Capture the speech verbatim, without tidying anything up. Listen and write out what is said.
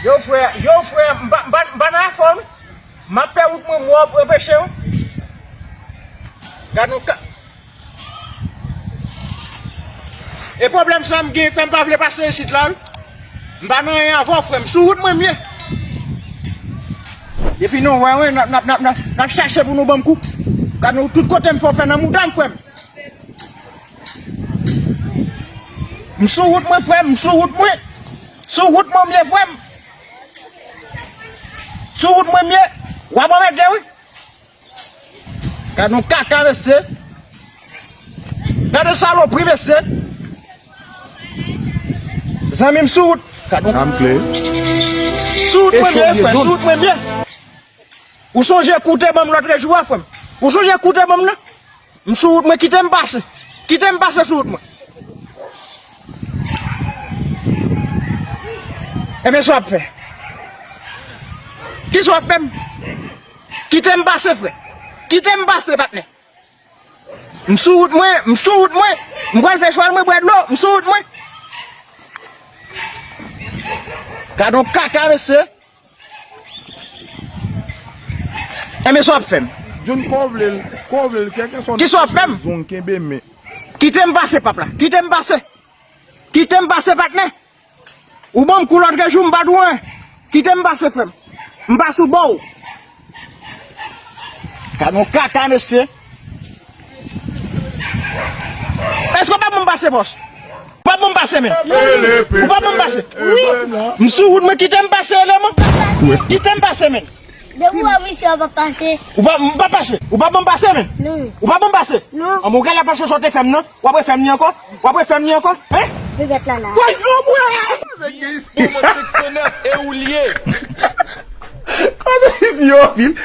Yo, frè, yo, frè, m pa, m pa, m pa nan afè w. M ap fè wout mwen, m wè w ap anpeche w. Gad yon ka. E pwoblèm sa m gen fè m pa vle pase isit la, wi. M pa nan anyen avè w, frè m. Sou wout mwen m ye. Epi nou wè, wi, n ap, n ap, n ap, n ap, n ap chache pou nou ban m kou. Gad nou, tout kote m fè w fè nan mouda m, frè m. M sou wout mwen, frè m, m sou wout mwen. Sou wout mwen m ye, frè m. Sou wout mwen m ye. W ap anmède, wi. Gad yon kaka, mesye. Gad yon salopri, mesye. Zanmi m sou wout. Gad yon... Zam kle. Sou wout mwen m ye, frè. Sou wout mwen m ye. Ou sonje kou w te ban m lòt jou a, frè m? Ou sonje kou w te ban m nan? M sou wout mwen, kite m pase. Kite m pase sou wout mwen. Ebyen, sa w ap fè? Kisa w ap fè m? Kite m pase, frè. Kite m pase, patnè. M sou wout mwen, m sou wout mwen. M pral fè chwal mwen bwè dlo, m sou wout mwen. Gad yon kaka, mesye. Enben, sa w ap fè m? Jun, kò w vle l, kò w vle l, kèlkeswa... Kisa w ap fè m? Zong, kenbe men. Kite m pase, pap la. Kite m pase. Kite m pase, patnè. Ou ban m kou lòt jou, m pa di w anyen. Kite m pase, frè m. M pa sou bò w. Gad yon kaka, mesye. Èske w pa ban m pase, bòs? Ou pa ban m pase, men. Ou pa ban m pase. Wi. M sou wout mwen, kite m pase, eleman. Kite m pase, men. Depi w wè misye, w pa pase. Ou pa, m pa pase. Ou pa ban m pase, men. Non. Ou pa ban m pase. Non. An, mwen, gade la pase sa w te fè m nan. W ap refè m li ankò? W ap refè m li ankò? Hein? Regèt la la. Woy, non, mwen. Bon, mwen senk san nèf, e ou l ye? Kote isi yo, vil?